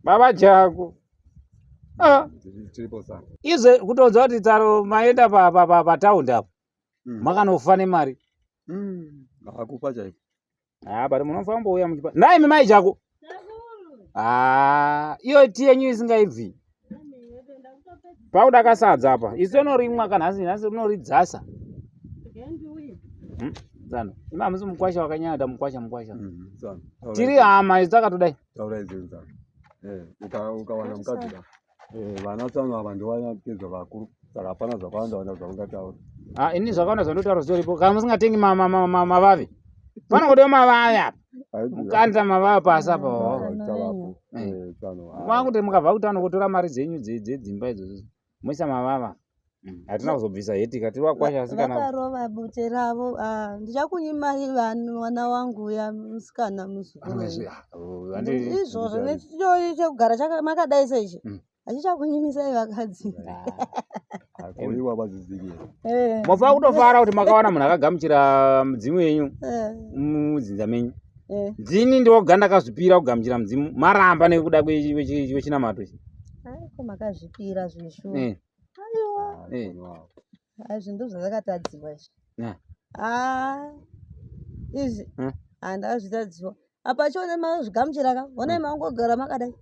Baba Jako. Ah. Tiripo sana. Izve kutonzwa kuti tsaro maenda pa pa pa pataundi apo. Makanofa nemari. Akufa chaiko. Ah, but munofamba uya muchipa. Nhai imi mai Jako. Ah, iyo tea yenyu isingaibvi. Pauda kasadza apa. Isu tonorimwa ka nhasi nhasi rinoridzasa. Tsano. Imi hamusi mukwasha wakanyanya kuita mukwasha mukwasha. Tsano. Tiri hama isu takatodai. Taura izvi tsano. Eh, ukawana mukadzi ka. Eh, vana tsano ava ndivanapedza vakuru. Saka hapana zvakawanda wanda zvaungataura. Ah, ini zvakawanda zvandotaura zvitoripo. Kana musingatengi mavavi. Panongodiwa mavavi apa. Mukanda mavavi pasi apa. Eh. Makuti mukabva kutano kutora mari dzenyu dzedzimba idzodzo. Moisa mavava. Hatina kuzobvisa heti ka tiri vakwasha asi kana vakarova bute ravo ah, ndichakunyimai vanhu mwana wangu uya musikana muzukuru wenyu. Izvozvo nechichoyi chekugara makadai seichi hachichakunyimisai vakadzi. Koiwa vaziziki. Mofa kutofara kuti makawana munhu akagamuchira mudzimu wenyu mudzinza menyu. Ndini ndoga ndakazvipira kugamuchira mudzimu maramba nekuda kwechinamato ichi. Aiko makazvipira zvishu. Aiwa. Izvi ndizvo zvakatadziwa izvi. Ah. Izvi. Handazvitadziwa. Apa chione mazvigamuchira ka. Honai mangogara makadai.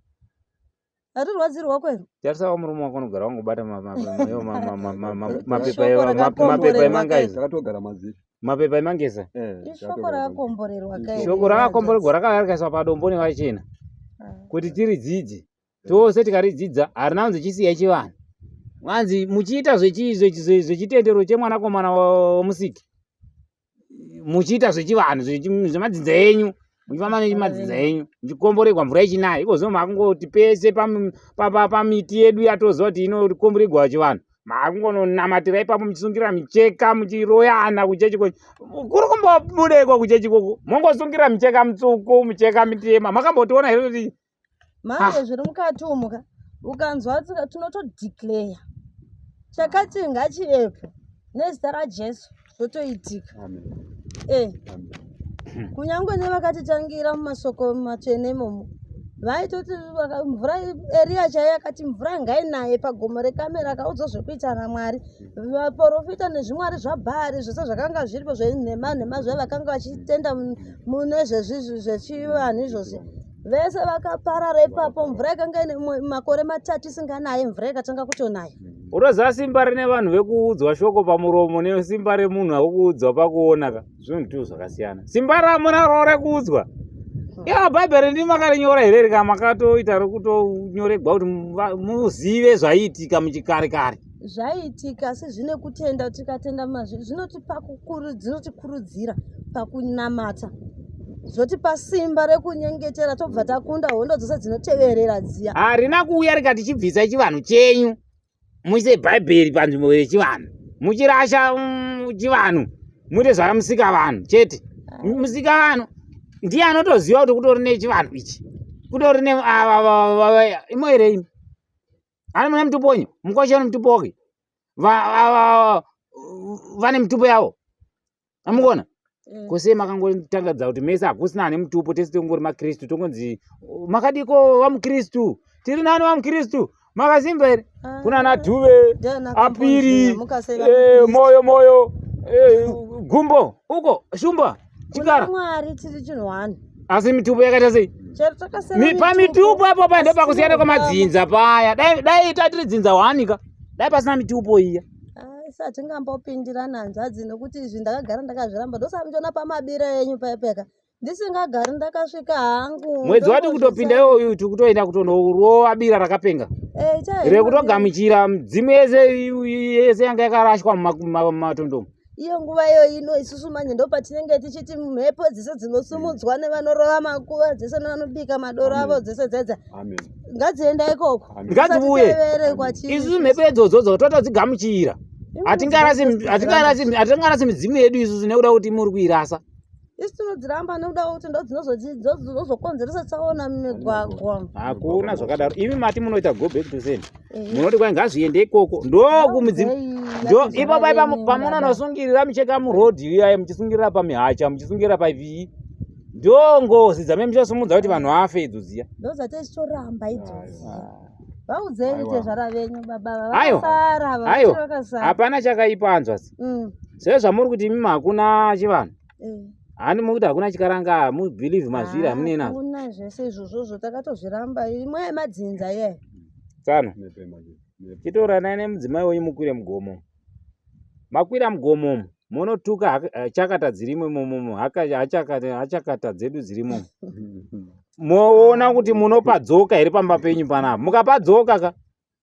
Hatirwadzirwa kwero. Tarisa wa murume wako unogara wangobata mapepa emangaiza. Takatogara maziri. Mapepa emangeza. Ishoko rakakomborerwa kai. Shoko rakakomborerwa rakauya rikaiswa padombo nevachena. Kuti tiridzidze. Tose tikaridzidza harina kunzi chisiyai chivanhu. Vanzi muchiita zvechitendero chemwanakomana womusiki. Muchiita zvechivanhu zvemadzinza enyu. Muchifamba nemadzinza enyu. Muchikomborerwa mvura ichinaya. Iko zvino makungoti pese pamiti yedu yatoziva kuti inokomborerwa chivanhu. Makungononamatira ipapo muchisungira micheka muchiroyana kuchechi kwenyu. Kuri kumbobudeko kuchechi koko. Mongosungira micheka mitsvuku, micheka mitema. Makambotiona here kuti Manje zviri mukati umu ka ukanzwa tinotodeclare chakati ngachivepo nezita raJesu zvotoitika. Eh. Kunyangwe nevakatitangira mumasoko matsvene imomo vaitoti mvura Eriya chaiye akati mvura ngainaye pagomo reKamera akaudzwa zvekuita naMwari. Vaporofita nezvimwari zvaBhaari zvese zvakanga zviripo zvenhema nhema zviya vakanga vachitenda mune zvechivanhu izvozvi. Vese vakaparara ipapo, mvura yakanga ine makore matatu isinganaye, mvura ikatanga kutonaya. Unoziva simba rine vanhu vekuudzwa shoko pamuromo nesimba remunhu akuudzwa pakuona ka zvinhu tu zvakasiyana. Simba ramunaro rekuudzwa. Ya Bhaibheri ndimi makarinyora here rika makatoita rekutonyoregwa kuti muzive zvaiitika muchikare kare. Zvaiitika asi zvine kutenda, tikatenda mazviri zvinotipa zvinotikurudzira pakunamata, zvotipa simba rekunyengetera, tobva takunda hondo dzose dzinoteverera dziya. Harina kuuya rikati chibvisai chivanhu chenyu muise Bhaibheri panzvimbo yechivanhu, muchirasha chivanhu muite zvakamusika vanhu chete. Musika vanhu ndiye anotoziva kuti kutori nechivanhu ichi, kutori ne imo here imi Ani mune mutupo wenyu? Mukwasha une mutupo wake. Vane mutupo yavo. Amukuona? Kose makangotangadza kuti mese hakusina ane mutupo tese tongori maKristu tongonzi makadiko vamuKristu tiri nani vamuKristu makasimba here? Kuna ana Dhuve, Apiri, Moyo Moyo, Gumbo uko Shumba. Chikara. Mwari tiri chinhu one. Asi mitupo yakaita sei? Chero takasiyana Pamitupo apo pa ndopakusiyana kwemadzinza paya. Dai dai tatiri dzinza one ka. Dai pasina mitupo iya. Asi hatingambopindirana hanzvadzi nekuti izvi ndakagara ndakazviramba. Ndosaka muchiona pamabira enyu paya paya ndisingagari ndakasvika hangu. Mwedzi wati kutopinda iwoyu tikutoenda kutonorova bira rakapenga. Eh, Rekutogamuchira midzimu yese yese yanga yakarashwa mumatondo umu. Iyo nguva iyo ino isusu manje ndopatinenge tichiti mhepo dzese dzinosumudzwa nevanorova makuva dzese nevanobika madoro avo dzese dzedza ngadzienda ikoko ngadziuye isusu mhepo idzodzo totodzigamuchira hatingarasi midzimu yedu isusu nekuda kuti muri kuirasa Isu tinodziramba nekuda kwekuti ndodzinozokonzeresa tsaona mumigwagwa. Hakuna zvakadaro. Imi mati munoita go back to send. Munoti kwai ngazviende ikoko. Ndokumudzimu. Ndo ipapo ipapo pamunonosungirira micheka muroad iya muchisungirira pamihacha muchisungirira pavii. Ndo ngozi dzamene muchasumudza kuti vanhu vafe idzo dziya. Ndozvataichitoramba idzodzo. Vaudzei Aiwa. tezvara venyu baba ava Aiwa. vakasara ava Aiwa. vachiri vakasara. Hapana chakaipa hanzvadzi. Sezvamuri kuti imimi hakuna chivanhu. Hani mukuti hakuna chikaranga mubhilivhi mazviri hamunei nazvo. Hakuna zvese izvozvozvo takatozviramba imwe yemadzinza iye. Tsano. Nepe manje. Nepe. Chitoranai nemudzimai wenyu mukwire mugomo. Makwira mugomo umu munotuka chakata dzirimo imomo hachakata hachakata dzedu dzirimo. Moona kuti munopadzoka here pamba penyu panapa. Mukapadzoka ka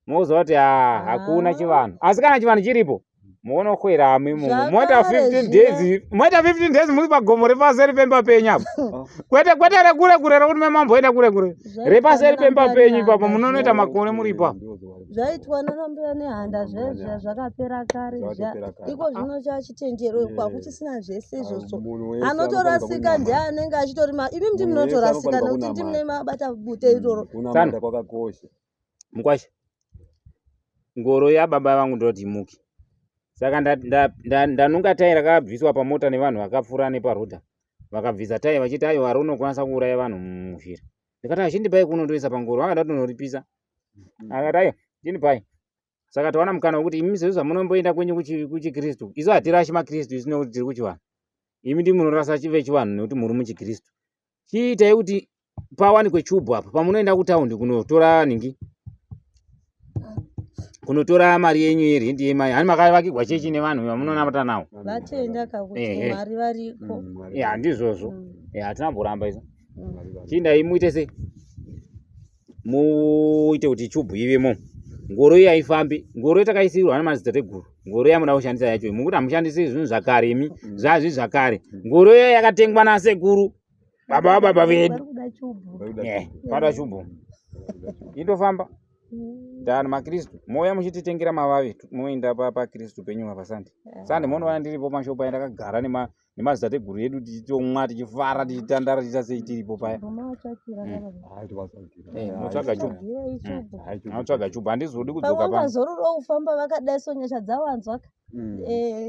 moziva kuti ah, hakuna chivanhu. Asi kana chivanhu chiripo munokwera imomo. Moita Zvakare 15 zviya. days, moita 15 days muri pagomo repaseri pemba penyu apo. Kwete kwete rekure kure rekuti mamboenda kure kure. Repaseri pemba penyu ipapo munonoita makore muripo apo. Zvaitwa nanambuya nehanda zvezviya zvakapera kare zviya. Zvakatopera kare. Iko zvino chachitendero Eh. kwakuchisina zvese izvozvo. Munhu wese Anotorasika anofanirwa ndiye anenge achitori imi ndi Munhu wese munotorasika anofanirwa nekuti ndi kunamata. mune mabata bute iroro. Kunamata kwakakosha. Mukwasha, ngoro yababa vangu ndoti imuke. Saka ndanunga tai rakabviswa pamota nevanhu vakapfuura neparodha. Vakabvisa tai vachiti aiwa ari unokwanisa kuuraya vanhu muzhira. Ndikati achindipai kuno ndoisa pangoro, vakada kutonoripisa. Akati aiwa chindipai. Saka tawana mukana wekuti imi sezvo zvamunomboenda kwenyu kuchikristu, isu hatirashi makristu isu nekuti tiri kuchivanhu. Imi ndimi munorasa vechivanhu nekuti muri muchikristu. Chiitai kuti pawanikwe chubhu apa pamunoenda kutaundi kunotora nhingi kunotora mari yenyu yerendi yemai hani makavakirwa chechi nevanhu vamunonamata navo. Vatenda kakuti Ehe. Mwari variko. Ya ndizvozvo. Ya hatina kumboramba isu. Chiindai muite sei, muite kuti chubhu ivemo. Ngoro iyi haifambi. Ngoro iyi takaisirwa nemadzitateguru. Ngoro yamunoda kushandisa yacho mukuti hamushandisi zvinhu zvakare imi zvazvi zvakare. Ngoro iyo yakatengwa nasekuru baba vababa vedu. Vari kuda chubhu. Pada chubhu indofamba. Tani makristu mouya muchititengera mavavi moenda pakristu penyu apa sande sande munoona ndiripo mashopu aya ndakagara nemadzitateguru edu tichitomwa tichifara tichitandara tichiita sei tiripo paya. Munovatsvakira baba. Munotsvaga chubhu. Tsvagirei chubhu. Anotsvaga chubhu handizodi kudzoka pano. Pavangazororo kufamba vakadai so nyasha dzawanzwa ka.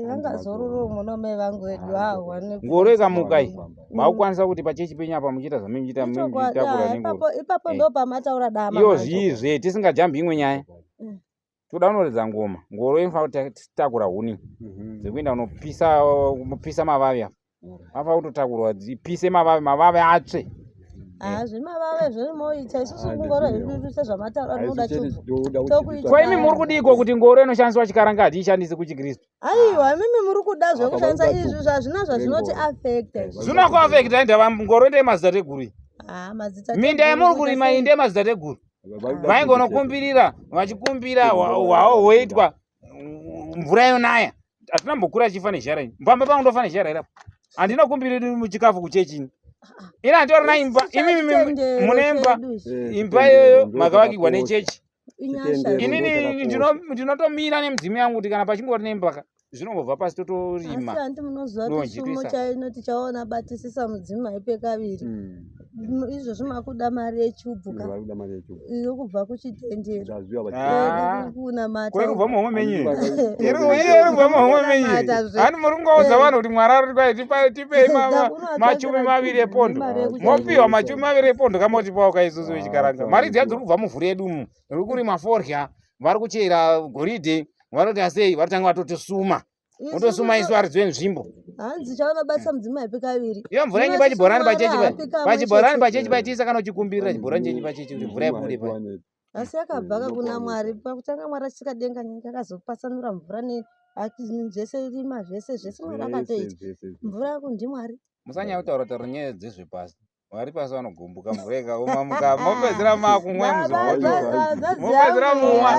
Vangazororo muna mai vangu vedu hahwa. Ngoro ikamuka iyi makukwanisa kuti pachechi penyu apa muchiita zvamunoita Ichokwadi, muchitakura ah, nengoro. ipapo ndo pamataura dama. Iyo manje. zvizve tisingajambi imwe nyaya. Toda kunoridza ngoma. Ngoro inofanira kutakura huni dzekuenda kunopisa mavavi apa. Vanofanira kutotakurwa dzipise mavavi, mavavi atsve. Ah, zvemavave zvemoita isusu ngoro hedu sezvamataura tinoda chubhu. Tokuita. Ko imi muri kudiko kuti ngoro inoshandiswa chikaranga hatiishandisi kuchikristu? Aiwa, imimi muri kuda zvekushandisa Apa izvi zvazvina zvazvinoti Ngoro. affect. izvi. Zvinokuafekta ndava ngoro ndeyemadzitateguru iyi. Ah, madzita Minda yamuri kurima iyi ndeyemadzitateguru. Vaingonokumbirira vachikumbira hwawo hwoitwa mvura yonaya. Hatina mbokura achifa nezhara ini. Pamba pangu ndofa nezhara irapo. Handinokumbiriri chikafu kuchechi ini. Ini handitorina imba. Imi mune imba. Imba iyoyo makavakirwa nechechi. Inyasha. Inini ndinotomira nemudzimu yangu kuti kana pachingori nemba ka zvinongobva pasi totorima. Asi hanti munoziva kuti Donje sumo toisa. chainoti chaona batisisa mudzimu haipe kaviri. Izvozvi makuda mari yechubhu ka inokubva kuchitendero. Ah. Kunamata. Kuri kubva muhomwe menyu. Iri kubva muhomwe menyu. Kunamata zve. Hani muri kungoudza vanhu kuti Mwari ari kuti kwai tipei machumi maviri epondo. Mopiwa machumi maviri epondo kamotipawo ka isusu vechikaranga. Mari dziya dziri kubva muvhu redu umu. Riri kurima forya, vari kuchera goridhe, vari kuita sei, vari kutanga vatotisuma. Votosuma isu varidzi venzvimbo. Hanzi chaona batisa mudzimu haipe kaviri. Iyo mvura yenyu Zvino pachibhorani isusu pachechi Mwari pa. haapi kamwe Pachibhorani chete. pachechi paitiisa kana uchikumbirira chibhorani chenyu pachechi kuti mvura ibude pa. Asi yakabva ka kuna Mwari. Pakutanga Mwari achisika denga nyika akazopatsanura mvura zvese rima zvese zvese Mwari akatoita. Mvura yako ndiMwari. Musanyanya kutaura taura nyaya dzezvepasi. Vari pasi vanogumbuka mvura ikaoma muka mopedzera makumwa muzibhotoro. Mopedzera mumwa.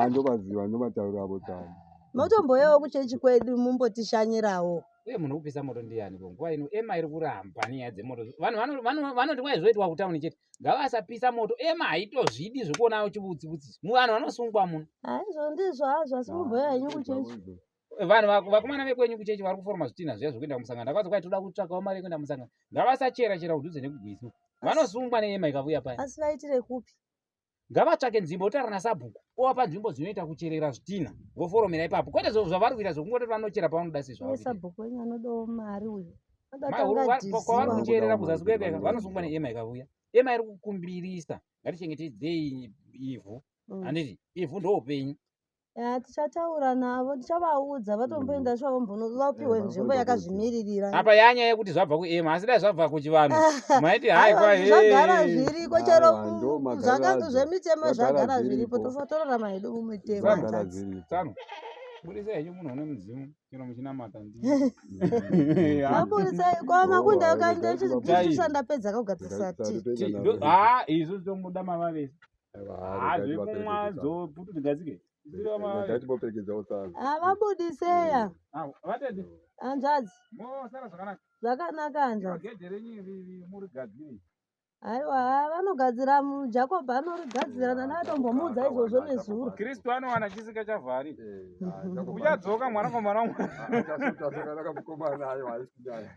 Ndomaziva ndomataurira avo tsami. Motomboyawo kuchechi kwedu mumbotishanyirawo. Uye munhu wekupisa moto ndiyani ko nguva ino ema iri kuramba nenyaya dzemoto. Vanhu vanoti kwaizoitwa kutauni chete. Ngavasapisa moto. Ema haitozvidi zvekuona chiutsi. Vanhu vanosungwa muno. Haizvo ndizvo hazvo asi mumboya henyu kuchechi. Vanhu vakomana vekwenyu kuchechi vari kuforoma zvitinha zviya zvekuenda kumusangano. Ndakazi kwai toda kutsvakawo mari yekuenda kumusangano. Ngavasachera chera kudhuze nekugwizi. Vanosungwa neema ikavuya paya. Asi vaitire kupi? Ngavatsvake nzvimbo votaura nasabhuku ovapa nzvimbo dzinoita kucherera zvitinha voforomera ipapo, kwete zvavari kuita zvokungoti vanochera pavanoda sezvavo. Sabhuku wenyu anodawo mari uyu. Kwavari kucherera kuzasi kwekeka vanosungwa neema ikavuya. Ema iri kukumbirisa ngatichengetedzei ivhu. Handiti ivhu ndoupenyu. Ya, tichataura navo, tichavaudza vatomboenda sva vapiwe nzvimbo yakazvimiririra. Apa yanyaya yekuti zvabva kuema, asi dai zvabva kuchivanhu maiti hai kwa zvagara zviriko chero zvemitemo zvagara zviripo, tofatorarama hedu mumitemo. Tsano budisai henyu munhu une mudzimu chero muchinamata ndi Maburisai kwa makunda ukaenda ndapedza kugadzirisa ti. Ha, izvo tomuda mavavesi. Ha, zvekumwa dzoputu dzigadzike. Avabudiseya vatete hanzvadzi. Mosara zvakanaka. Zvakanaka hanzvadzi. Gedhe renyu riri murigadzire. Aiwa, vanogadzira, Jacob anorigadzira, nana atombomuudza izvozvo nezuro. Kristu anowana chisika chavhari. Uchadzoka mwanakomana wamwari. Zvakanaka mukomana, aiwa, haisi nyaya.